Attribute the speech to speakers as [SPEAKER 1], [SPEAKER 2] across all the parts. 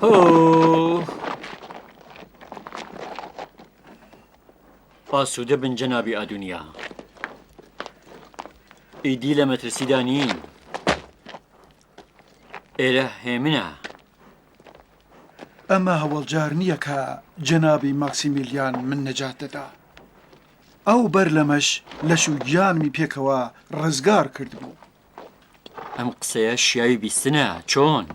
[SPEAKER 1] هۆ! ئاسوودە بن جەنابی ئادونیا. ئیدی لە مەترسیدا نین. ئێرە هێمنە.
[SPEAKER 2] ئەمە هەوەڵجار نییە کە جەنابی ماکسیمیلیان من نەجات دەدا. ئەو بەر لەمەش لەش و گیانمی پێکەوە ڕزگار کردبوو.
[SPEAKER 1] ئەم قسەیە شیاوی بیستنە، چۆن؟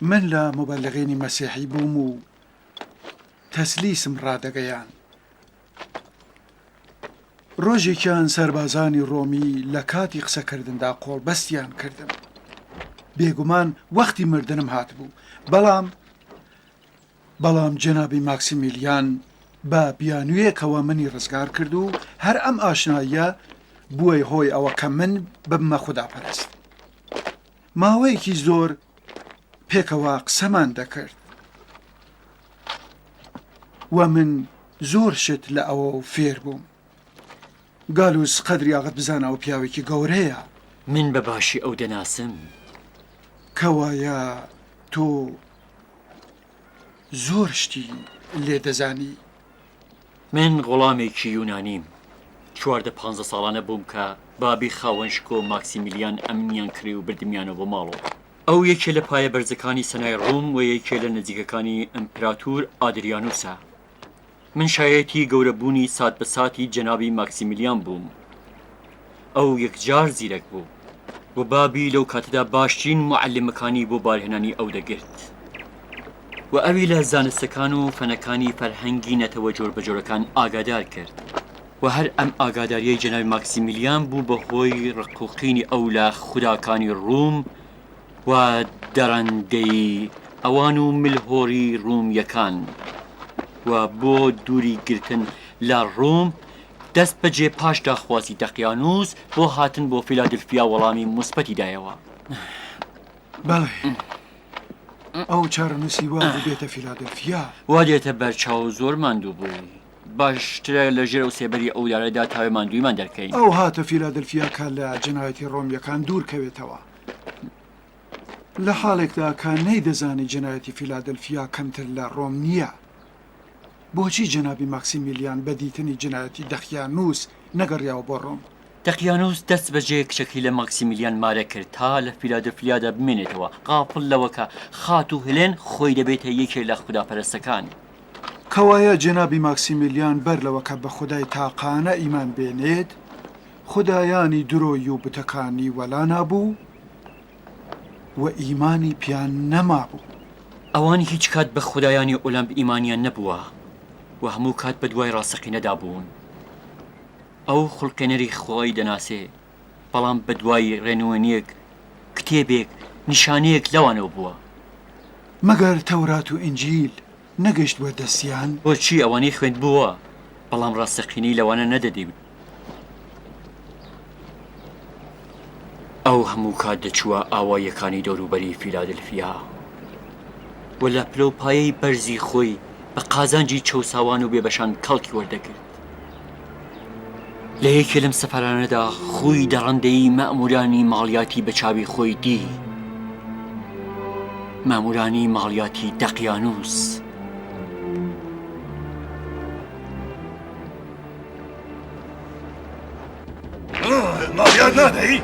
[SPEAKER 2] من لە موبەلغینی مەسیحی بووم و تەسلیسم ڕادەگەیاند. ڕۆژێکیان سەربازانی ڕۆمی لە کاتی قسەکردندا قۆڵبەستیان کردم. بێگومان وەختی مردنم هاتبوو، بەڵام بەڵام جەنابی ماکسیمیلیان بە بیانوویەکەوە منی ڕزگار کرد و هەر ئەم ئاشناییە بووە هۆی ئەوە کە من ببمە خوداپەرست. ماوەیەکی زۆر پێکەوە قسەمان دەکرد و من زۆر شت لە ئەوەو فێر بووم. گالوس قەدری ئاغت بزانە ئەو پیاوێکی گەورەیە.
[SPEAKER 1] من بە باشی ئەو دەناسم.
[SPEAKER 2] کەوایە تۆ زۆر شتی لێ دەزانی.
[SPEAKER 1] من غوڵامێکی یونانیم. 14 پانزە ساڵانە بووم کە بابی خاوەن شکۆ ماکسیمیلیان ئەمنیان کڕی و بردمیانەوە بۆ ماڵەوە. ئەو یەکێ لە پایە بەرزەکانی سەنای ڕوم و یەکێ لە نزیکەکانی ئیمپراتور ئادریانوسە. من شایەتی گەورەبوونی سات بە ساتی جەنابی ماکسیمیلیان بووم. ئەو یەکجار زیرەک بوو و بابی لەو کاتەدا باشترین موعەلیمەکانی بۆ بارهێنانی ئەو دەگرت و ئەوی لە زانستەکان و فەنەکانی فەرهەنگی نەتەوە جۆربەجۆرەکان ئاگادار کرد و هەر ئەم ئاگاداریەی جەنابی ماکسیمیلیان بوو بە هۆی ڕق و قینی ئەو لە خوداکانی ڕووم و دەڕەندەیی ئەوان و ملهۆڕی ڕوومیەکان و بۆ دووری گرتن لە ڕووم دەست بەجێ پاش داخوازی دەقیانووس بۆ هاتن بۆ فیلادلفیا وەڵامی موسبەتی دایەوە.
[SPEAKER 2] بەڵێ، ئەو چارەنووسی وا بوو بێتە فیلادلفیا.
[SPEAKER 1] وا دێتە بەر چاو زۆر ماندوو بووی. باشترە لە ژێر ئەو سێبەری ئەو دارەدا تاوێ ماندوویمان دەرکەین.
[SPEAKER 2] ئەو هاتە فیلادلفیا کە لە جەنایەتی ڕۆمییەکان دوور کەوێتەوە. لە حاڵێکدا کە نەیدەزانی جەنایەتی فیلادلفیا کەمتر لە ڕۆم نییە. بۆچی جەنابی ماکسیمیلیان بە دیتنی جنایەتی دەقیانووس نەگەڕیاوە بۆ ڕۆم؟
[SPEAKER 1] دەقیانووس دەست بەجێ کچەکەی لە ماکسیمیلیان مارە کرد تا لە فیلادلفیادا بمێنێتەوە، غافڵ لەوە کە خاتوو هلێن خۆی دەبێتە یەکێ لە خوداپەرستەکان.
[SPEAKER 2] کەوایە جەنابی ماکسیمیلیان بەر لەوە کە بە خودای تاقانە ئیمان بێنێت، خودایانی درۆی و بتەکانی وەلا نابوو و ئیمانی پێیان نەمابوو.
[SPEAKER 1] ئەوان هیچ کات بە خودایانی ئۆلەمپ ئیمانیان نەبووە و هەموو کات بە دوای ڕاستەقینەدا بوون. ئەو خوڵقێنەری خوای دەناسێ، بەڵام بە دوای ڕێنوێنییەک، کتێبێک، نیشانەیەک لەوانەوە بووە.
[SPEAKER 2] مەگەر تەورات و ئینجیل نەگەیشتبووە دەستیان؟
[SPEAKER 1] بۆچی ئەوانەی خوێندبووە، بەڵام ڕاستەقینەی لەوانە نەدەدی. ئەو هەموو کات دەچووە ئاواییەکانی دەوروبەری فیلادلفیا و لە پلەوپایەی بەرزی خۆی بە قازانجی چەوساوان و بێبەشان کەڵکی وەردەگرت. لە یەکێ لەم سەفەرانەدا خووی دەڕەندەیی مەئموورانی ماڵیاتی بە چاوی خۆی دی. مەئموورانی ماڵیاتی دەقیانووس.
[SPEAKER 3] ماڵیات نادەی؟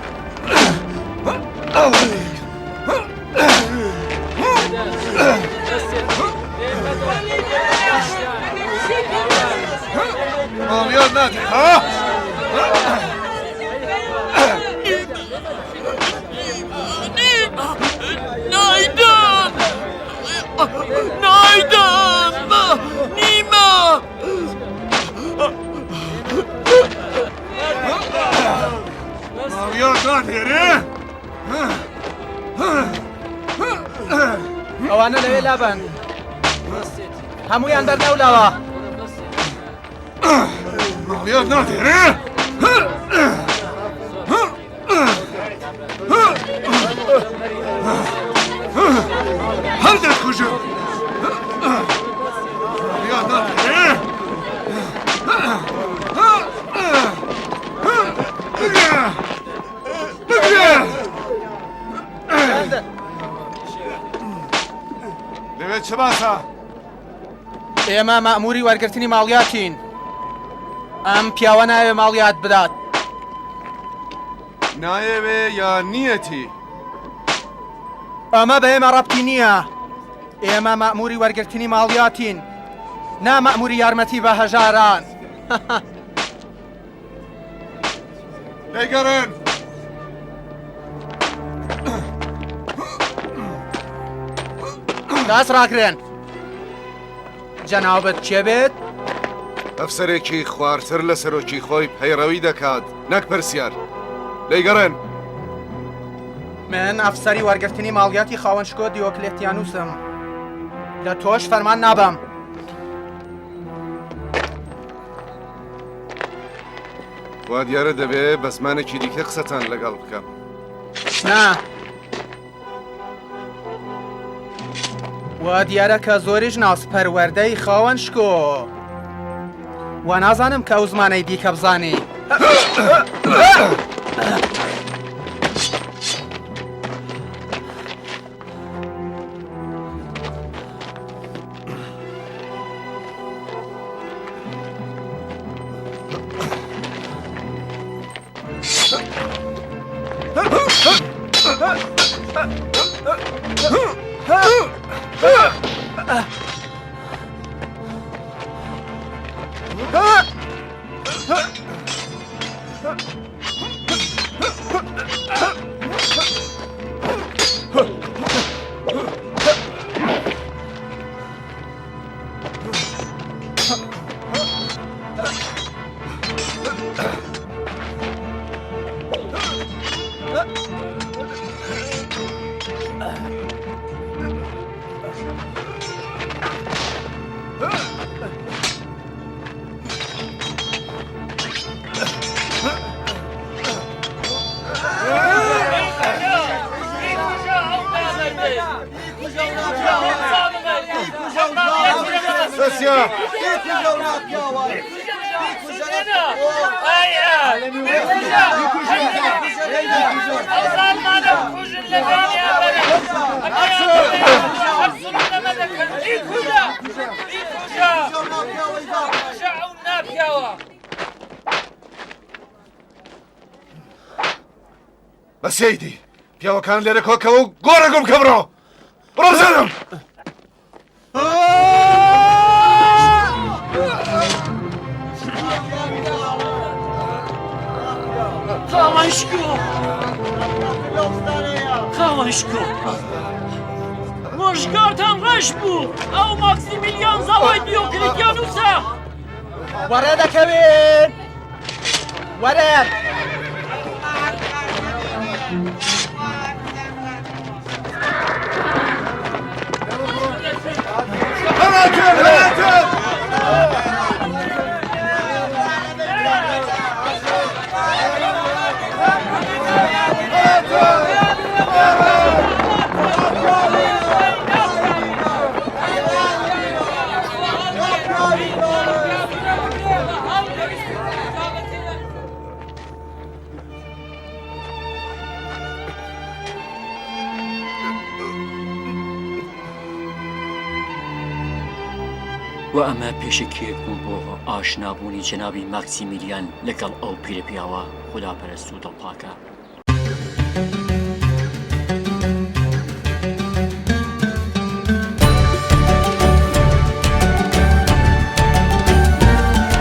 [SPEAKER 3] ماڵیات نادەی ها؟
[SPEAKER 1] نایدەم نایدەم نیمە
[SPEAKER 3] ماڵیات نادێرێ؟
[SPEAKER 4] ئەوانە لەوێ لابەن هەمویان بەرنەو لاوە
[SPEAKER 3] ماڵیات نادێرێ؟ هەر دەتکوژم ماڵیات نادێرێ؟ بگرە بگرە! چ باسە؟
[SPEAKER 4] ئێمە مەئموری وەرگرتنی ماڵیاتین. ئەم پیاوە نایەوێ ماڵیات بدات.
[SPEAKER 3] نایەوێ یا نیەتی؟
[SPEAKER 4] ئەمە بە ئێمە ڕەبتی نییە. ئێمە مەئموری وەرگرتنی ماڵیاتین، نا مەئموری یارمەتی بە هەژاران.
[SPEAKER 3] لێگەڕێن!
[SPEAKER 4] دەست ڕاگرێن! جەنابت کێ بێت؟
[SPEAKER 3] ئەفسەرێکی خوارتر لە سەرۆکی خۆی پەیڕەوی دەکات نەک پرسیار. لێیگەڕێن!
[SPEAKER 4] من ئەفسەری وەرگرتنی ماڵیاتی خاوەن شکۆ دیۆکلێتیانوسم. لە تۆش فەرمان نابەم.
[SPEAKER 3] وا دیارە دەبێ بە زمانێکی دیکە قسەتان لەگەڵ بکەم.
[SPEAKER 4] نا. وا دیارە کە زۆریش ناسپەروەردەی خاوەن شکۆ. وا نازانم کە ئەو زمانەی دیکە بزانی.
[SPEAKER 3] بە سەیدی پیاوەکان لێرە کۆکەوە و گۆڕە گوم کە بڕۆ بڕۆ بزانم
[SPEAKER 1] خاوەن شکۆ خاوەن شکۆ ڕۆژگارتان ڕەش بوو ئەو ماکسیمیلیان زاوای دیۆکلیتیانوسە
[SPEAKER 4] وەڕێ دەکەوین وەرن
[SPEAKER 1] و ئەمە پێشەکییەک بوو بۆ ئاشنابوونی جەنابی ماکسیمیلیان لەگەڵ ئەو پیرەپیاوە خوداپەرست و دڵپاکە.